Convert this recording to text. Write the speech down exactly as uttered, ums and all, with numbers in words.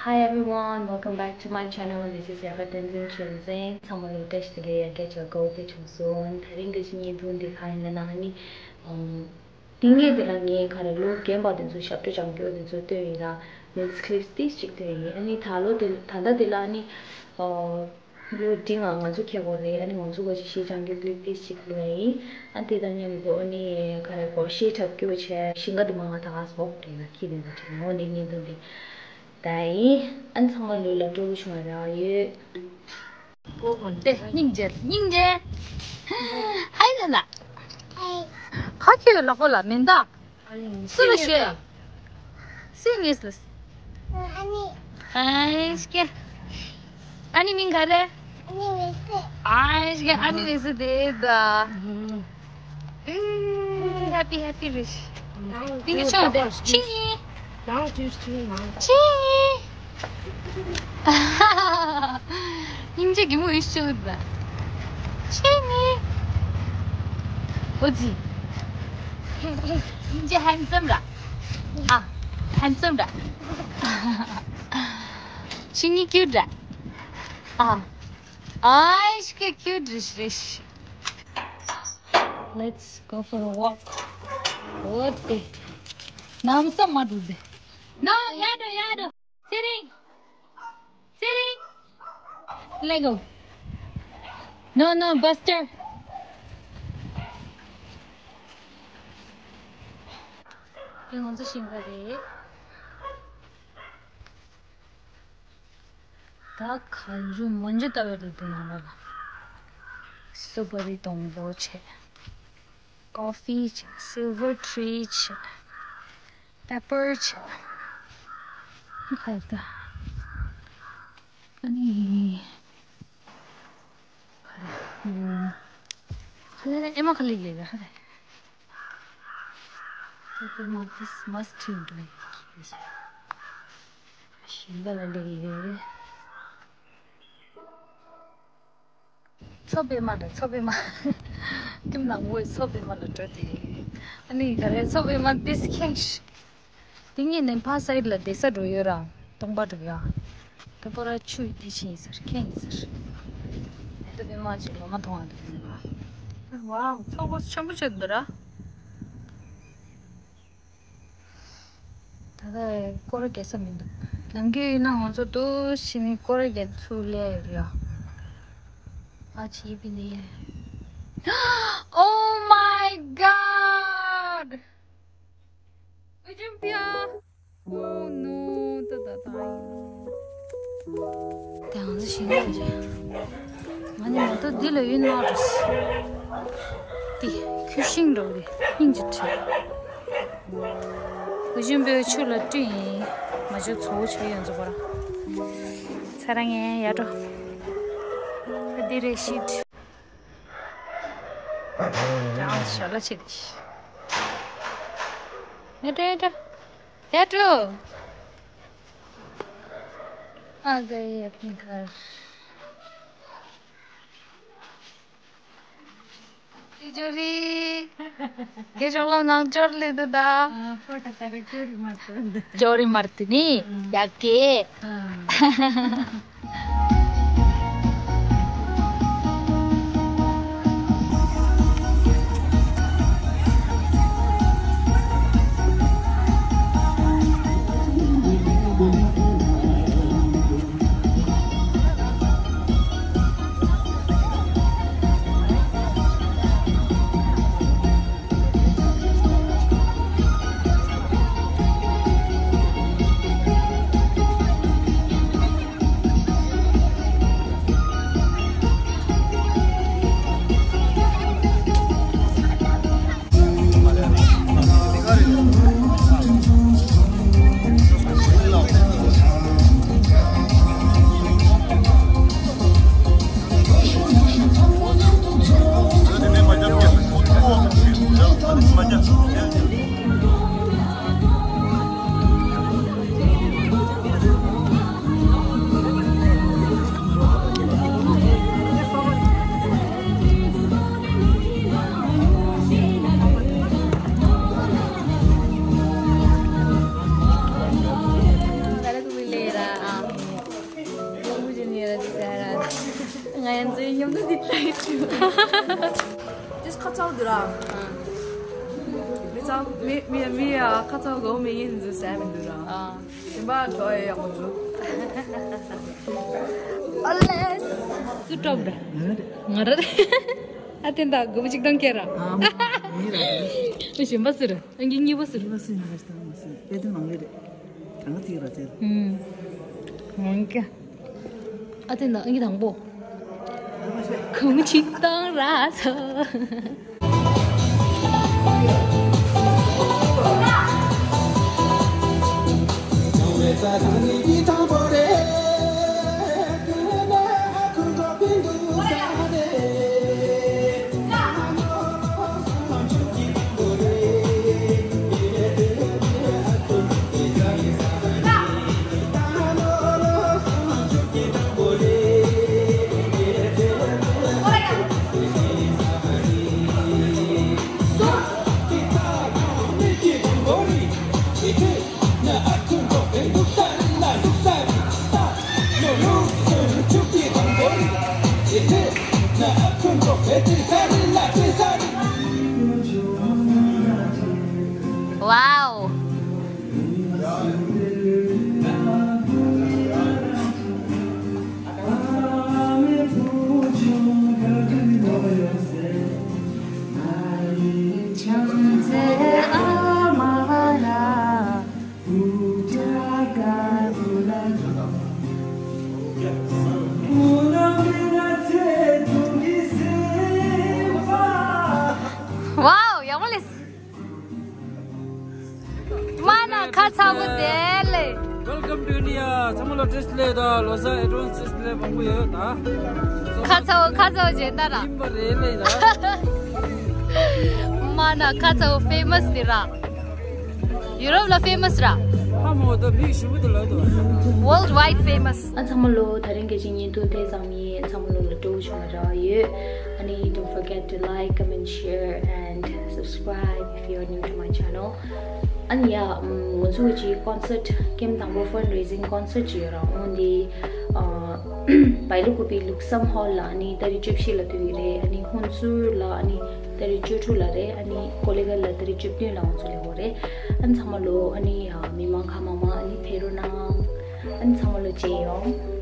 Hi everyone, welcome back to my channel. This is Yaka Tenzin Chilzen. ཚང་མ་ལ་བཀྲ་ཤིས་བདེ་ལེགས། ཡ་རྒྱལ་ཅོ་གོ་བདེ་ཆུང་སོང་། དེ་རིང་གི་ཉིན་ཐུང་འདི་ག་ཡིན་ན་ནི། ཨམ། དེ་སྔོན་དེ་ལ་ངས་ག་རེ་ལོ་རྒན་པ་དེ་ཚོ་ཞབས་བྲོ་སྦྱང་རྒྱུ་དེ་ཚོ་སྟོན་ཡིན་ན། ནེལ་སི་ཀི་ལིབ་ཏིས་གཅིག་སྟོན་ཡིན། ཨ་ནི་ད་ལོ་དེ་ད་ལྟ་དེ་ལ་ནི། ཨོ། ལོ་འདི་ང་ང་ཚོ་ཁྱེད་གོ་རེད། ཨ་ནི་ང་ཚོ་གོ་ཅིག་ཤེས་སྦྱང་རྒྱུ་ལིབ་ཏིས་གཅིག་ལོས་ཡིན། ཨ་དེ་དང་མཉམ་དུ་ཨ་ནི་ག་རེ་གོ་ཤེས་འཁྲབ་རྒྱུ་བྱས་ཤིང་ཀ་དེ་མ་ང་ད་ག་སོག་རེད་ལ་ཁྱི་དེ་ཚོ་དྲན་ངོ་འདི་ཉིན་དུ་འདི་ད་ཡིན། ཨ་ནི་ཚང་མ་ལོས་ལ་སྤྲོ་པོ་བྱུང་བ་རང་ཡོད། ཏེ་སྙིང་རྗེ་སྙིང་རྗེ། ཧའི་ལ་ལ། ཧའི། ཁ་ཁྱོད་ལ་ཁོ་ལ་མིན་ད། སུ་ལ་ཤོད། སུའི་ངེས་ལ། ཨ་ནི། ཧའི་སྐྱེ། ཨ་ནི་མིང་ག་རེ། ཨ་ནི་མིང་སུ། ཨའི་སྐྱེ་ཨ་ནི་མིང་སུ་དེ་ད། ཧེ་པི་ཧེ་པི་རེད། ཏིང་ཅོ་དེ་ཆིང་ཡིན། ཆིང་ཡིན། སྙིང་རྗེ་གི་མོ་ཡིན་ཤོད་ད། ཆིང་ཡིན། འོ་ཙི། སྙིང་རྗེ་ཧན་སམ་ར། ཨ། ཧན་སམ་ར། ཆིང་ཡིན་ཀིའུ་ཊི་ར། ཨ། ཨའི་སྐྱེ་ཀིའུ་ཊི་རེད་རེད། Let's go for a walk. What the? ནམ་ས་མ་འགྲོ་དེ། No, ཡར་འགྲོ་ཡར་འགྲོ། ཚེ་རིང་། ཚེ་རིང་། Let go. No, no, Buster. དེ་ང་ཚོ་ཤིང་ཀ་རེད། ད་ག་རུ་མོན་ཇུ་ལྟ་བའི་རུ་དེ་ནང་ལ། སི་ཊོ་བེ་རི་སྡོང་པོ་བྱས། ཀོ་ཕི་བྱས། སིལ་ཝར་ཊི་རི་བྱས། པེ་པར་བྱས། ཁ་ཡོད་ད། ཨ་ནི། ཁ་ལེ། ཨེ་མ་ཁ་ལེ་ལེ་ལ་ཁ་ལེ། ཁ་ལེ་མ་ཏིས་མ་སི་ཊིང་དུ་ལེ། ཤིང་ཀ་ལ་ལེ་ལེ། མཚོ་པདྨ་ལ་མཚོ་པདྨ། ཀིམ་ནང་ངོས་མཚོ་པདྨ་ལ་འགྲོ་དེ། ཨ་ནི་ག་རེ་མཚོ་པདྨ་ཏིས་ཁེངས། དེ་ངས་ནེ་ཕ་སའིད་ལ་བསྡད་ས་འགྲོ་ཡོད་ར། སྟོང་པ་འགྲོ་ཡ། ད་པོ་ར་ཆུ་ཡི་དེ་ཆེན་ཡིན་ཟེར་ཁེངས་ཡིན་ཟེར། ད་པདྨ་ཅིག་ལོ་མ་མཐོང་བ་འདུག་ནེ་ཕ། ཝའོ་མཚོ་སྒོ་ཆེན་པོ་ཆེ་འདུག་ར། ད་ལྟ་སྐོར་ར་རྒྱག་ས་མི་འདུག་ནམ་རྒྱུན་ཡིན་ན་ང་ཚོ་འདུག་ཕྱི་ནས་སྐོར་ར་རྒྱག་ཚུར་སླེབས་ཡོད་རེད་ཡ། ཨ་ཆི་པི་ནི། Oh my God! Oh no! ད་ད་ད་ཡིན། དེ་ང་ཚོ་ཞིང་ཁ་རེད། ང་ནི་མ་གཏོགས་འདི་ལ་ཡོད་ན་འགྲོ་སི། འདི་ཁྱོད་ཤིང་འགྲོ་རེད་སྙིང་རྗེ་ཁྲིད། ཨུ་ཞུན་པོའི་ཆུ་ལ་བཀྲུས་ཡིན། མ་ཆུ་ཚོ་བོ་ཆུ་ཡོད་ཚོ་བོ་ར། ཚ་ར་ངན་ཡར་འགྲོ། ཨ་འདི་རེད་ཤིད། ཡང་ཞལ་ལག་ཕྱེ་དེ། ཡར་འགྲོ་ཡར་འགྲོ། ཡར་འགྲོ། ཨ་ག་ཡེ་ཕིང་ཁར། ཅི་ཅོ་རི། དགེ་སྦྱོང་ལ་ནང་ཅོར་ལེ་དུ་ད། ཨ་ཕོ་ད་ད་ག་ཅོ་རི་མར་དུ་འདི། ཅོ་རི་མར་དུ་ནི། ཨ་ཡག་གེ། ཨ། ཡང་འཛིན་ཡོང་དུས་འདི་ཊ་རའི་ཞུ། ཅིས་ཁ་ཚ་བོ་འདུག་ར། མི་ཚ་མི་མི་མི་ཡ་ཁ་ཚ་བོ་གོ་མི་ཡིན་འཛུལ་ཟ་མི་འདུག་ར། ཡིན་པ་ཁོ་ཡ་ཡག་པོ་འདུག་ཨ་ལེ། སུ་ཊོབ་ར། ང་ར་རེད། ཨ་དེ་འདྲ་དགུ་པོ་གཅིག་དང་ཁྱེད་ར། ཨ་མི་ར་རེད། ཨ་གཞན་པ་སུ་ར། ཨང་ཀི་གཉིས་པ་སུ་ར། གཉིས་པ་སུ་ཡིན་ན་རེད། དང་མ་སུ་དཔེ་དེ་མང་རེད། གང་ག་ཚིག་ར་ཚེ། ཧུམ། མང་ཀ་ཨ་དེ་འདྲ་ཨང་ཀི་དང་པོ། གང་གཅིག་དང་ར་ཚོ། Wow. Wow, ཡག་པོ་ལས། མ་ན་ཁ་ཚ་བོ་དེ་ལས། Welcome to India. ཚང་མ་ལ་བཀྲ་ཤིས་བདེ་ལེགས་དང་ལོ་གསར་ཨེ་ཌ་ཝན་སི་བཀྲ་ཤིས་བདེ་ལེགས་མང་པོ་ཡོད་ད། ཁ་ཚ་བོ་ཁ་ཚ་བོ་བྱེད་ད་ར། ཡིན་པ་རེད་ལས་ད། མ་ན་ཁ་ཚ་བོ་ཕེ་མ་སི་དེ་ར། ཡུ་རོབ་ལ་ཕེ་མ་སི་ར། ཧ་མོ་ད་མི་ཞིམ་པོ་དེ་ལ་དོ། Worldwide famous. ཨ་ཚང་མ་ལོ་ད་རིང་གི་ཅིག་བརྙན་ཐུང་དེ་ཙམ་ཡིན། ཚང་མ་ལོ་ལ་སྤྲོ་བོ་བྱུང་བ་ར་ཡོད། ཨ་ནི་don't forget to like, comment, share and subscribe if you are new to my channel. ཨ་ནི་ཡ་ང་ཚོ་གི་ཅིག་ཀོན་སར་ཊི་ཀེམ་དང་པོ་ཕན་རེ་ཟིང་ཀོན་སར་ཊི་ཅིག་ཡོད་ར། འོ་འདི་བའི་ལུ་ཀུ་པི་ལུག་སམ་ཧོལ་ལ་ཨ་ནི་ཏ་རིག་བཅུ་བཞི་ལ་སྟོན་གི་རེད། ཨ་ནི་ཧུན་སུར་ལ་ཨ་ནི་ཏ་རིག་བཅུ་དྲུག་ལ་རེད། ཨ་ནི་ཀོ་ལི་གྷལ་ལ་ཏ་རིག་བཅུ་བདུན་ལ་ང་ཚོ་སླེབས་ཡོད་རེད། ཨ་ནི་ཚང་མ་ལོ་ཨ་ནི་ཡ་མི་མང་གང་མང་མང་ཨ་ནི་ཕེབས་རོགས་གནང་། ཨ་ནི་ཚང་མ་ལོ་མཇལ་ཡོང་།